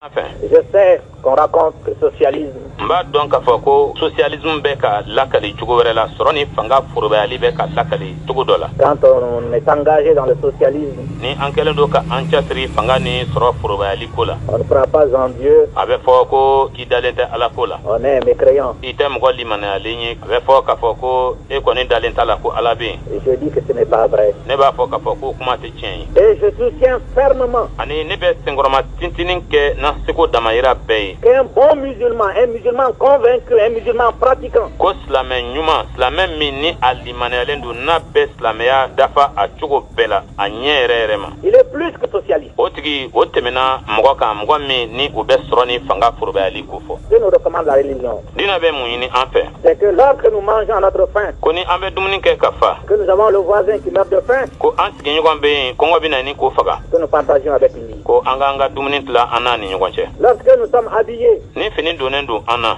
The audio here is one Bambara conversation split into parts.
Fɛ. Je sais qu'on raconte le socialisme. N b'a dɔn k'a fɔ ko socialisme bɛ ka lakali cogo wɛrɛ la, sɔrɔ ni fanga forobayali bɛ ka lakali cogo dɔ la. Quand on est engagé dans le socialisme, Ni an kɛlen don ka an cɛsiri fanga ni sɔrɔ forobayali ko la, on ne croit pas en Dieu, a bɛ fɔ ko k'i dalen tɛ Ala ko la, on est mécréant. i tɛ mɔgɔ limaniyalen ye. A bɛ fɔ k'a fɔ ko e kɔni dalen t'a la ko Ala bɛ yen. Et je dis que ce n'est pas vrai. Ne b'a fɔ k'a fɔ ko kuma tɛ tiɲɛ ye. Et je soutiens fermement Ani ne bɛ senkɔrɔma tintinin kɛ na seko damayira bɛɛ ye qu'un bon musulman, un musulman convaincu, un musulman pratiquant, ko silamɛ ɲuman, silamɛ min ni a limaniyalen don, n'a bɛ silamɛya dafa a cogo bɛɛ la, a ɲɛ yɛrɛ yɛrɛ ma, il est plus que socialiste. o tigi o tɛmɛna mɔgɔ kan, mɔgɔ min ni o bɛ sɔrɔ ni fanga forobayali ko fɔ. Dieu nous recommande la religion. Diinɛ bɛ mun ɲini an fɛ? C'est que lorsque nous mangeons à notre faim, Ko ni an bɛ dumuni kɛ ka fa, que nous avons le voisin qui meurt de faim, ko an sigiɲɔgɔn bɛ yen, kɔngɔ bɛ na ni k'o faga, que nous partagions avec lui. ko an k'an ka dumuni tila an n'a ni ɲɔgɔn cɛ. Lorsque nous sommes habillés, Ni fini donnen don an na,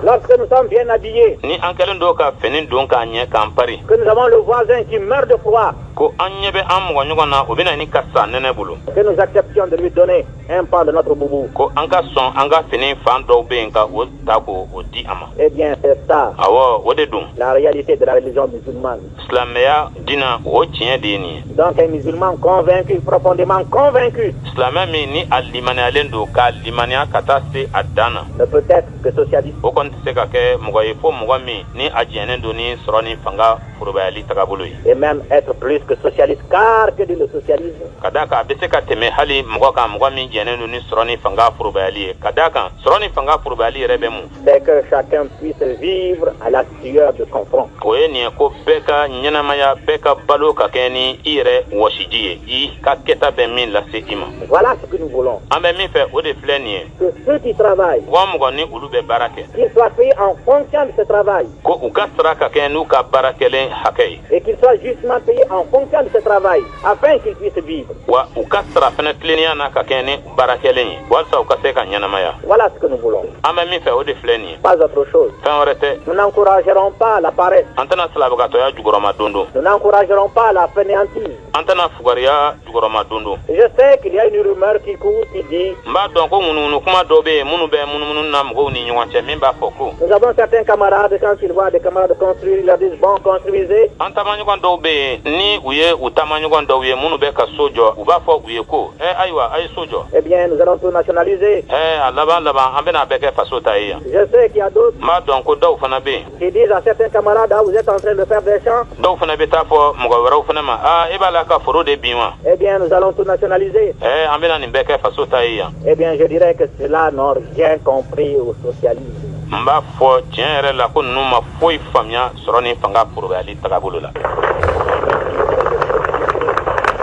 lorsque nous sommes bien habillés, ni an kɛlen don ka fini don k'a ɲɛ k'an pari, que nous avons le voisin qui meurt de froid, ko an ɲɛ bɛ an mɔgɔ ɲɔgɔn na, o bɛ na ni ka sa nɛnɛ bolo, que nous acceptions de lui donner un pan de notre boubou. ko an ka sɔn an ka fini fan dɔw bɛ yen ka o ta k'o o di a ma. Eh bien, c'est ça, Awɔ, o de don la réalité de la religion musulmane. silamɛya dina, o tiɲɛ de ye nin ye. Donc, un musulman convaincu, profondément convaincu, Silamɛ min ni a limaniyalen don k'a limaniya ka taa se a dan na, ne peut être que socialiste. o kɔni tɛ se ka kɛ mɔgɔ ye fo mɔgɔ min ni a jɛnnen don ni sɔrɔ ni fanga forobayali tagabolo ye. Et même être plus que socialiste, car que dit le socialisme? Ka d'a kan a bɛ se ka tɛmɛ hali mɔgɔ kan, mɔgɔ min jɛnnen don ni sɔrɔ ni fanga forobayali ye. Ka d'a kan sɔrɔ ni fanga forobayali yɛrɛ bɛ mun? C'est que chacun puisse vivre à la sueur de son front. O ye nin ye ko bɛɛ ka ɲɛnamaya, bɛɛ ka balo ka kɛ ni i yɛrɛ wɔsiji ye, i ka kɛta bɛ min lase i ma. Voilà ce que nous voulons. An bɛ min fɛ, o de filɛ nin ye. Que ceux qui travaillent, Mɔgɔ o mɔgɔ ni olu bɛ baara kɛ, qu'ils soient payés en fonction de ce travail ko u ka sara ka kɛ n'u ka baara kɛlen hakɛ ye, et qu'ils soient justement payés en fonction de ce travail afin qu'ils puissent vivre. wa u ka sara fɛnɛ tilennenya na ka kɛ ni baara kɛlen ye walasa u ka se ka ɲɛnamaya. Voilà ce que nous voulons. An bɛ min fɛ, o de filɛ nin ye. Pas autre chose. Fɛn wɛrɛ tɛ. Nous n'encouragerons pas la paresse. An tɛna silabagatɔya jukɔrɔma don don. Nous n'encouragerons pas la fainéantise. An tɛna fugariya jukɔrɔma don don. Je sais qu'il y a une rumeur qui court qui dit: N b'a dɔn ko ŋunuŋunu kuma dɔw bɛ yen minnu bɛ munumunu na mɔgɔw ni ɲɔgɔn cɛ, min b'a fɔ ko nous avons certains camarades, quand ils voient des camarades construire, ils leur disent: bon, construisez. an taamaɲɔgɔn dɔw bɛ yen, ni u ye u taamaɲɔgɔn dɔw ye minnu bɛ ka so jɔ, u b'a fɔ u ye ko: ɛ ayiwa, a ye so jɔ. Eh bien, nous allons tout nationaliser. Ɛ a laban laban, an bɛna a bɛɛ kɛ faso ta ye yan. Je sais qu'il y a d'autres N b'a dɔn ko dɔw fana bɛ yen qui disent à certains camarades: ah, vous êtes en train de faire des champs. dɔw fana bɛ taa fɔ mɔgɔ wɛrɛw fana ma: aa, e b'a la ka foro de bin wa? Eh bien, nous allons tout nationaliser. Ɛ an bɛna nin bɛɛ kɛ faso ta ye yan. Eh bien, je dirais que ceux-là n'ont rien compris au socialisme. N b'a fɔ tiɲɛ yɛrɛ la ko ninnu ma foyi faamuya sɔrɔ ni fanga forobayali tagabolo la.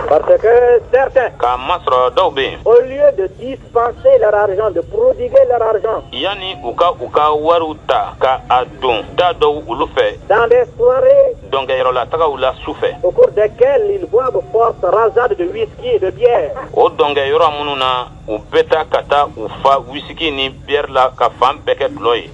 Parce que certains, K'a masɔrɔ dɔw bɛ yen, au lieu de dispenser leur argent, de prodiguer leur argent yanni u ka wariw ta ka a don da dɔw olu fɛ dans des soirées dɔnkɛyɔrɔla tagaw la su fɛ, au cours desquelles ils boivent forte rasade de whisky et de bière, o dɔnkɛyɔrɔ minnu na u bɛ taa ka taa u fa wisiki ni biyɛri la ka fan bɛɛ kɛ dulɔ ye,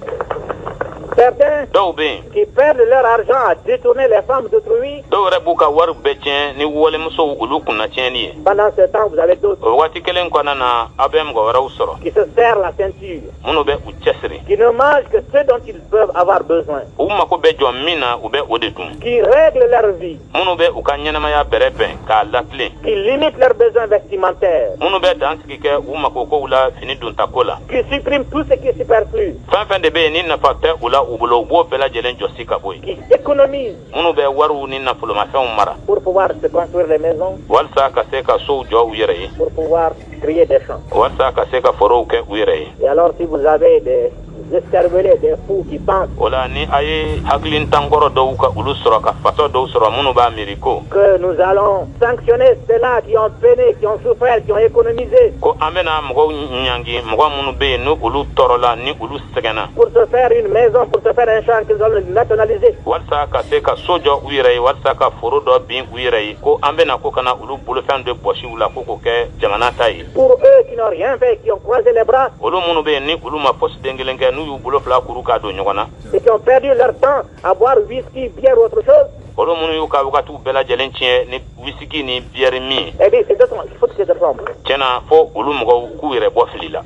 certains dɔw bɛ yen qui perdent leur argent à détourner les femmes d'autrui, dɔw yɛrɛ b'u ka wari bɛɛ tiɲɛ ni walimusow olu kunna tiɲɛni ye, pendant ce temps, vous avez d'autres o waati kelen kɔnɔna na, aw bɛ mɔgɔ wɛrɛw sɔrɔ qui se serrent la ceinture, minnu bɛ u cɛsiri, qui ne mangent que ce dont ils peuvent avoir besoin, u mako bɛ jɔ min na, u bɛ o de dun, qui règlent leur vie, minnu bɛ u ka ɲɛnamaya bɛrɛ bɛn k'a latilen, qui limitent leurs besoins vestimentaires, minnu bɛ dansigi kɛ u mako kow la fini dontako la, qui suppriment tout ce qui est superflu, fɛn fɛn de bɛ yen ni nafa tɛ u la u bolo, u b'o bɛɛ lajɛlen jɔsi ka bɔ yen, qui économisent minnu bɛ wariw ni nafolomafɛnw mara pour pouvoir se construire des maisons, walasa ka se ka sow jɔ u yɛrɛ ye, pour pouvoir créer des champs. walasa ka se ka forow kɛ u yɛrɛ ye. Et alors, si vous avez des écervelés, des fous qui pensent O la, ni a ye hakilintankɔrɔ dɔw ka olu sɔrɔ, ka fatɔ dɔw sɔrɔ minnu b'a miiri ko que nous allons sanctionner ceux-là qui ont peiné, qui ont souffert, qui ont économisé ko an bɛna mɔgɔw ɲangi, mɔgɔ minnu bɛ yen ni olu tɔɔrɔla, ni olu sɛgɛnna pour se faire une maison, pour se faire un champ qu'ils allons nationaliser, walasa ka se ka so jɔ u yɛrɛ ye, walasa ka foro dɔ bin u yɛrɛ ye, ko an bɛna ko kana olu bolofɛn dɔ bɔsi u la ko k'o kɛ jamana ta ye, pour eux qui n'ont rien fait, qui ont croisé les bras olu minnu bɛ yen ni olu ma fosi den kelen kɛ, n'u y'u bolo fila kuru k'a don ɲɔgɔn na, et qui ont perdu leur temps à boire whisky, bière ou autre chose, olu minnu y'u ka wagatiw bɛɛ lajɛlen tiɲɛ ni wisiki ni biyɛri min ye, eh bien, il faut que ces ensemble. Tiɲɛna, fo olu mɔgɔw k'u yɛrɛ bɔ fili la.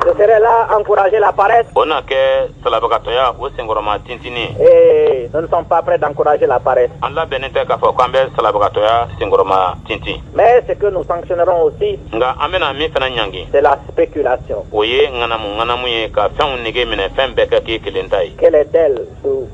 Ce serait là encourager la paresse. O na kɛ salabagatɔya o senkɔrɔma tintinin ye. Et nous ne sommes pas prêts d'encourager la paresse. An labɛnnen tɛ k'a fɔ k'an bɛ salabagatɔya senkɔrɔma tintin. Mais ce que nous sanctionnerons aussi, Nka an bɛna min fana ɲangi, c'est la spéculation. o ye ŋanamu ŋanamu ye, ka fɛnw nege minɛ, fɛn bɛɛ ka k'e kelen ta ye. Quelle est-elle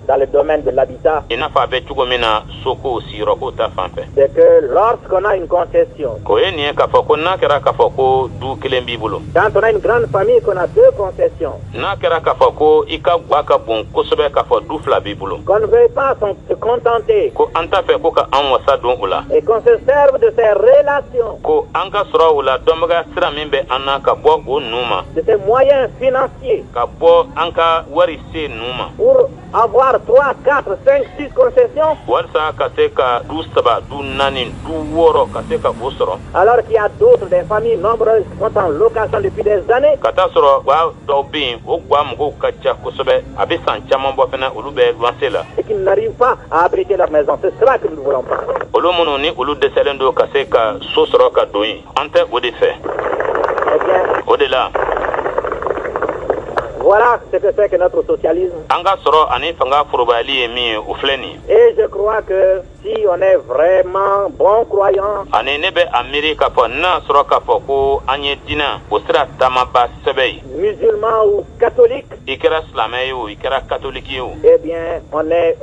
dans le domaine de l'habitat? I n'a fɔ a bɛ cogo min na soko, sigiyɔrɔko ta fan fɛ. C'est que lorsqu'on a une concession, O ye nin ye k'a fɔ ko n'a kɛra k'a fɔ ko du kelen b'i bolo, quand on a une grande famille, qu'on a deux concessions, n'a kɛra k'a fɔ ko i ka gwa ka bon kosɛbɛ, k'a fɔ du fila b'i bolo, qu'on ne veuille pas se contenter ko an t'a fɛ ko ka an wasa don o la, et qu'on se serve de ces relations, ko an ka sɔrɔ o la, dɔnbaga sira min bɛ an na, ka bɔ o nu ma, de ces moyens financiers ka bɔ an ka wari se nu ma, pour avoir 3, 4, 5, 6 concessions, walisa ka se ka du saba, du naani, du wɔɔrɔ, ka se ka o sɔrɔ, alors qu'il y a d'autres, des familles nombreuses qui sont en location depuis des années. ka taa sɔrɔ gwa dɔw bɛ yen, o gwa mɔgɔw ka ca kosɛbɛ, a bɛ san caman bɔ fɛnɛ, olu bɛ luwanse la, et qui n'arrivent pas à abriter leur maison. C'est cela que nous ne voulons pas. Olu minnu ni olu dɛsɛlen don ka se ka so sɔrɔ ka don yen, an tɛ o de fɛ. Eh bien, O de la, voilà ce que c'est que notre socialisme. an ka sɔrɔ ani fanga forobayali ye min ye, o filɛ nin ye. Et je crois que si on est vraiment bon croyant, Ani ne bɛ a miiri k'a fɔ n'a sɔrɔ k'a fɔ ko an ye diinɛ o sira taamaba sɛbɛ ye, musulman ou catholique, i kɛra silamɛ ye o, i kɛra katoliki ye o, eh bien, on est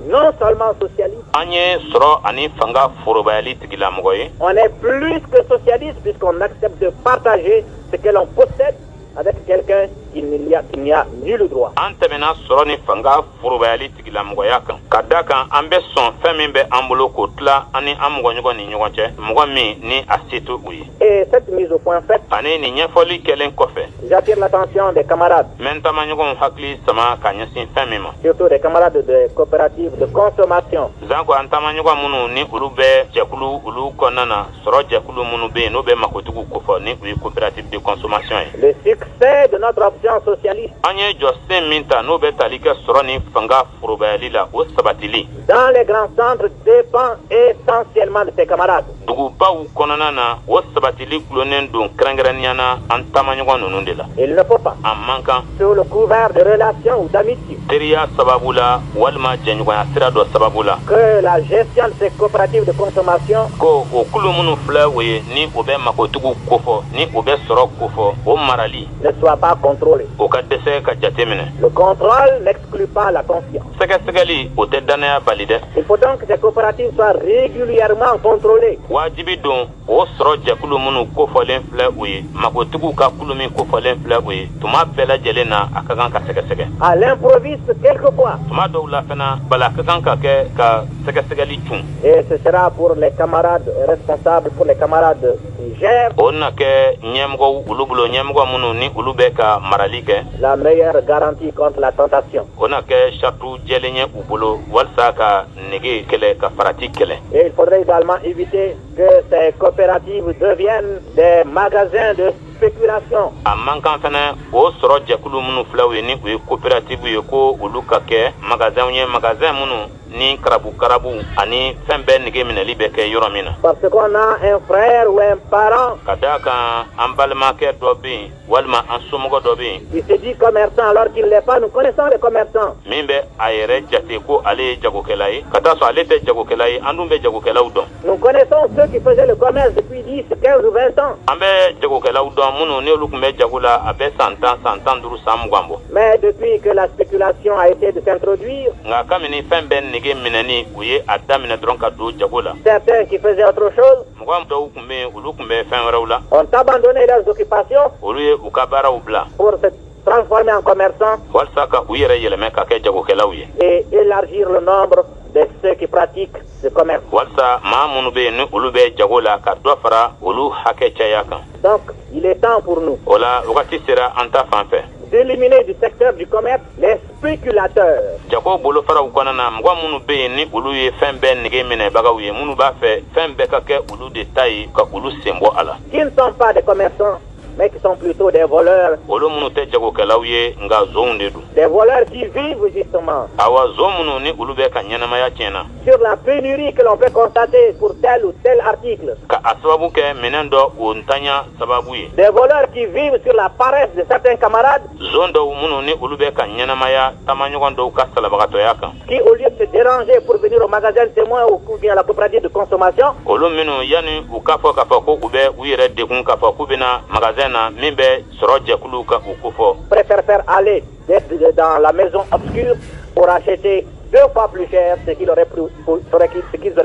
non seulement socialiste, an ye sɔrɔ ani fanga forobayali tigilamɔgɔ ye, on est plus que socialiste puisqu'on accepte de partager ce que l'on possède avec quelqu'un qui n'y a nul droit. An tɛmɛna sɔrɔ ni fanga forobayali tigilamɔgɔya kan, ka da kan an bɛ sɔn fɛn min bɛ an bolo, k'o tila an ni an mɔgɔɲɔgɔn ni ɲɔgɔn cɛ, mɔgɔ min ni a se to u ye. Et cette mise au point faite, Ani nin ɲɛfɔli kɛlen kɔfɛ, j'attire l'attention des camarades, n bɛ n taamaɲɔgɔnw hakili sama ka ɲɛsin fɛn min ma, surtout des camarades de coopératives de consommation, zanko an taamaɲɔgɔn minnu ni olu bɛ jɛkulu olu kɔnɔna na, sɔrɔ jɛkulu minnu bɛ yen, n'o bɛ makotigiw kofɔ, ni u ye coopérative de consommation ye. Le succès de notre option socialiste An ye jɔsen min ta, n'o bɛ tali kɛ sɔrɔ ni fanga forobayali la, o sabatili dans les grands centres dépend essentiellement de ses camarades. dugubaw kɔnɔna na, o sabatili gulonnen don kɛrɛnkɛrɛnnenya na an taamaɲɔgɔn ninnu de la. Il ne faut pas, A man kan, sous le couvert de relations ou d'amitié, teriya sababu la walima jɛɲɔgɔnya sira dɔ sababu la, que la gestion de ces coopératives de consommation ko o kulu minnu filɛ o ye, ni o bɛ makotigiw kofɔ, ni o bɛ sɔrɔ kofɔ, o marali ne soit pas contrôlée. o ka dɛsɛ ka jate minɛ. Le contrôle n'exclut pas la confiance. Sɛgɛsɛgɛli, o tɛ dannaya bali dɛ. Il faut donc que ces coopératives soient régulièrement contrôlées. Wajibi don o sɔrɔ jɛkulu minnu kofɔlen filɛ o ye, makotigiw ka kulu min kofɔlen filɛ o ye, tuma bɛɛ lajɛlen na, a ka kan ka sɛgɛsɛgɛ. À l'improviste quelquefois. Tuma dɔw la fana, bala ka kan ka kɛ ka sɛgɛsɛgɛli cun. Et ce sera pour les camarades responsables, pour les camarades qui gèrent O na kɛ ɲɛmɔgɔw olu bolo, ɲɛmɔgɔ minnu ni olu bɛ ka marali kɛ, la meilleure garantie contre la tentation. o na kɛ saratu jɛlen ye u bolo walisa ka nege kɛlɛ, ka farati kɛlɛ. Et il faudrait également éviter que ces coopératives deviennent des magasins de spéculation. A man kan fana, o sɔrɔ jɛkulu minnu filɛw ye, ni u ye coopérative ye, ko olu ka kɛ magasinw ye, magasin minnu ni karabu karabu ani fɛn bɛɛ nege minɛli bɛ kɛ yɔrɔ min na. Parce qu'on a un frère ou un parent Ka daa kan an balimakɛ dɔ bɛ yen walima an somɔgɔ dɔ bɛ yen qui se dit commerçant alors qu'il ne l'est pas. Nous connaissons les commerçants. min bɛ a yɛrɛ jate ko ale ye jagokɛla ye, ka taa sɔrɔ ale tɛ jagokɛla ye. An dun bɛ jagokɛlaw dɔn. Nous connaissons ceux qui faisaient le commerce depuis 10, 15 ou 20 ans. An bɛ jagokɛlaw dɔn minnu ni olu tun bɛ jago la, a bɛ san 10, san 15, san 20 bɔ. Mais depuis que la spéculation a essayé de s'introduire, Nka kabini fɛn bɛɛ nege minɛni u ye a daminɛ dɔrɔn ka don jago la, certains qui faisaient autre chose mɔgɔ dɔw tun bɛ yen, olu tun bɛ fɛn wɛrɛw la, ont abandonné leurs occupations olu ye u ka baaraw bila pour se transformer en commerçants walisa ka u yɛrɛ yɛlɛmɛ ka kɛ jagokɛlaw ye, et élargir le nombre de ceux qui pratiquent ce commerce. walisa maa minnu bɛ yen, ni olu bɛ jago la, ka dɔ fara olu hakɛ caya kan. Donc, il est temps pour nous O la, wagati sera an ta fan fɛ d'éliminer du secteur du commerce les spéculateurs. jago bolofaraw kɔnɔna na, mɔgɔ minnu bɛ yen, ni olu ye fɛn bɛɛ nege minɛbagaw ye, minnu b'a fɛ fɛn bɛɛ ka kɛ olu de ta ye, ka olu sen bɔ a la. Qui ne sont pas des commerçants, Mais qui sont plutôt des voleurs. Olu minnu tɛ jagokɛlaw ye, nka zonw de don. Des voleurs qui vivent justement Awa, zon minnu ni olu bɛ ka ɲɛnamaya tiɲɛna sur la pénurie que l'on peut constater pour tel ou tel article. ka a sababu kɛ minɛn dɔ o ntanya sababu ye. Des voleurs qui vivent sur la paresse de certains camarades Zon dɔw minnu ni olu bɛ ka ɲɛnamaya taamaɲɔgɔn dɔw ka salabagatɔya kan, qui, au lieu de se déranger pour venir au magasin de témoins ou bien à la coopérative de consommation, olu minnu yanni u k'a fɔ k'a fɔ ko u bɛ u yɛrɛ degun k'a fɔ k'u bɛna magasin na min bɛ sɔrɔ jɛkuluw ka u kofɔ, préfèrent faire aller dans la maison obscure pour acheter deux fois plus cher ce qu'ils auraient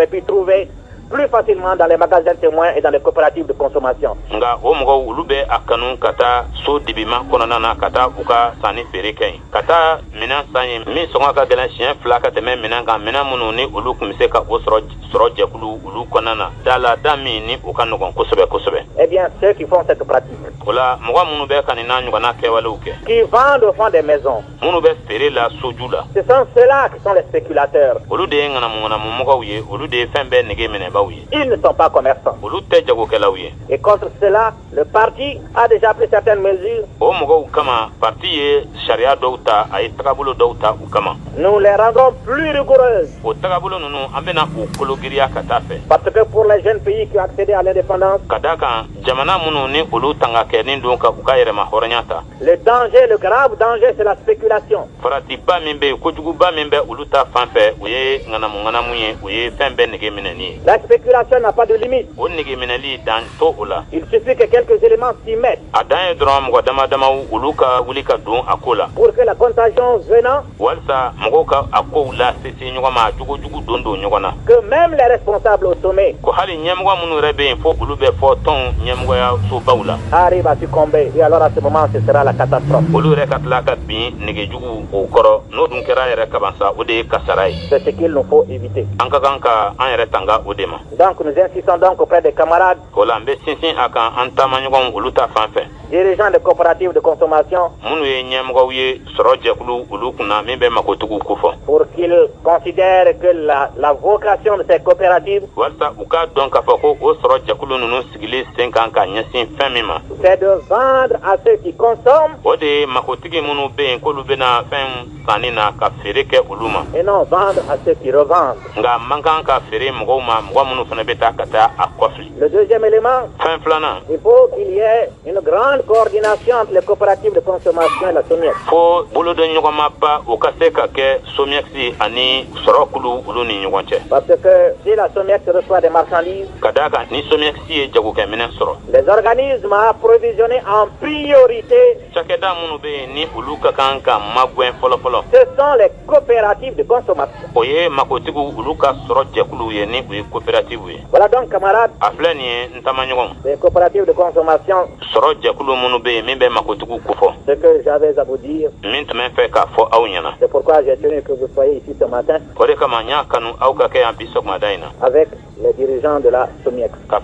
pu trouver plus facilement dans les magasins témoins et dans les coopératives de consommation. Nka o mɔgɔw, olu bɛ a kanu ka taa so dibima kɔnɔna na ka taa u ka sanni feere kɛ yen, ka taa minɛn san ye min sɔngɔ ka gɛlɛn siɲɛ 2 ka tɛmɛ minɛn kan, minɛn minnu ni olu tun bɛ se ka o sɔrɔ sɔrɔ jɛkulu olu kɔnɔna na da la, da min ni o ka nɔgɔn kosɛbɛ kosɛbɛ. Eh bien, ceux qui font cette pratique, O la, mɔgɔ minnu bɛ ka nin n'a ɲɔgɔnna kɛwalew kɛ, qui vendent au fond des maisons, minnu bɛ feere la soju la, ce sont ceux-là qui sont les spéculateurs. olu de ye ŋanamu ŋanamu mɔgɔw ye, olu de ye fɛn bɛɛ nege minɛbaw ye. Ils ne sont pas commerçants. Olu tɛ jagokɛlaw ye. Et contre cela, le parti a déjà pris certaines mesures. O mɔgɔw kama, parti ye sariya dɔw ta, a ye tagabolo dɔw ta u kama. Nous les rendrons plus rigoureuses. O tagabolo ninnu, an bɛna u kologiriya ka taa fɛ. Parce que pour les jeunes pays qui ont accédé à l'indépendance, Ka da kan jamana minnu ni olu tanga kɛnin don ka u ka yɛrɛma hɔrɔnya ta, le danger, le grave danger, c'est la spéculation. faratiba min bɛ yen, kojuguba min bɛ olu ta fan fɛ, o ye ŋanamu ŋanamu ye, o ye fɛn bɛɛ nege minɛni ye. La spéculation n'a pas de limite. O nege minɛli, dan to o la. Il suffit que quelques éléments s'y mettent A dan ye dɔrɔn mɔgɔ dama damaw, olu ka wuli ka don a ko la pour que la contagion venant, walisa mɔgɔw ka a kow lasese ɲɔgɔn ma, a jogojugu don don ɲɔgɔn na, que même les responsables au sommet ko hali ɲɛmɔgɔ minnu yɛrɛ bɛ yen, fo olu bɛ fɔ tɔnw ɲɛmɔgɔya sobaw la, arrivent à succomber. Et alors à ce moment, ce sera la catastrophe. olu yɛrɛ ka tila ka bin negejugu o kɔrɔ. N'o dun kɛra yɛrɛ kaban sa, o de ye kasara ye. C'est ce qu'il nous faut éviter. An ka kan ka an yɛrɛ tanga o de ma. Donc nous insistons donc auprès des camarades O la, an bɛ sinsin a kan an taamaɲɔgɔnw olu ta fan fɛ, dirigeants de coopératives de consommation minnu ye ɲɛmɔgɔw ye sɔrɔ jɛkulu olu kunna min bɛ makotigiw kofɔ, pour qu'ils considèrent que la vocation de ces coopératives, walasa u k'a dɔn k'a fɔ ko o sɔrɔ jɛkulu ninnu sigili sen kan ka ɲɛsin fɛn min ma, c'est de vendre à ceux qui consomment o de ye makotigi minnu bɛ yen k'olu bɛna fɛn sanni na, ka feere kɛ olu ma, et non vendre à ceux qui revendent. nka man kan ka feere mɔgɔw ma, mɔgɔ minnu fana bɛ taa ka taa a kɔfili. Le deuxième élément, Fɛn filanan, il faut qu'il y ait une grande coordination entre les coopératives de consommation et la SOMIEX. fo bolodɔnɲɔgɔnmaba o ka se ka kɛ SOMIEX ani sɔrɔkulu olu ni ɲɔgɔn cɛ. Parce que si la SOMIEX reçoit des marchandises, Ka d'a kan ni SOMIEX ye jagokɛminɛ sɔrɔ, les organismes à approvisionner en priorité, cakɛda minnu bɛ yen ni olu ka kan ka magwɛn fɔlɔfɔlɔ, ce sont les coopératives de consommation. o ye makotigiw olu ka sɔrɔ jɛkuluw ye, ni o ye coopérative ye. Voilà donc, camarades, A filɛ nin ye, n taamaɲɔgɔnw, les coopératives de consommation, sɔrɔ jɛkulu minnu bɛ yen min bɛ makotigiw kofɔ, ce que j'avais à vous dire. min tun bɛ fɛ k'a fɔ aw ɲɛna. C'est pourquoi j'ai tenu que vous soyez ici ce matin O de kama n y'a kanu aw ka kɛ yan bi sɔgɔmada in na avec les dirigeants de la SOMIEX. ka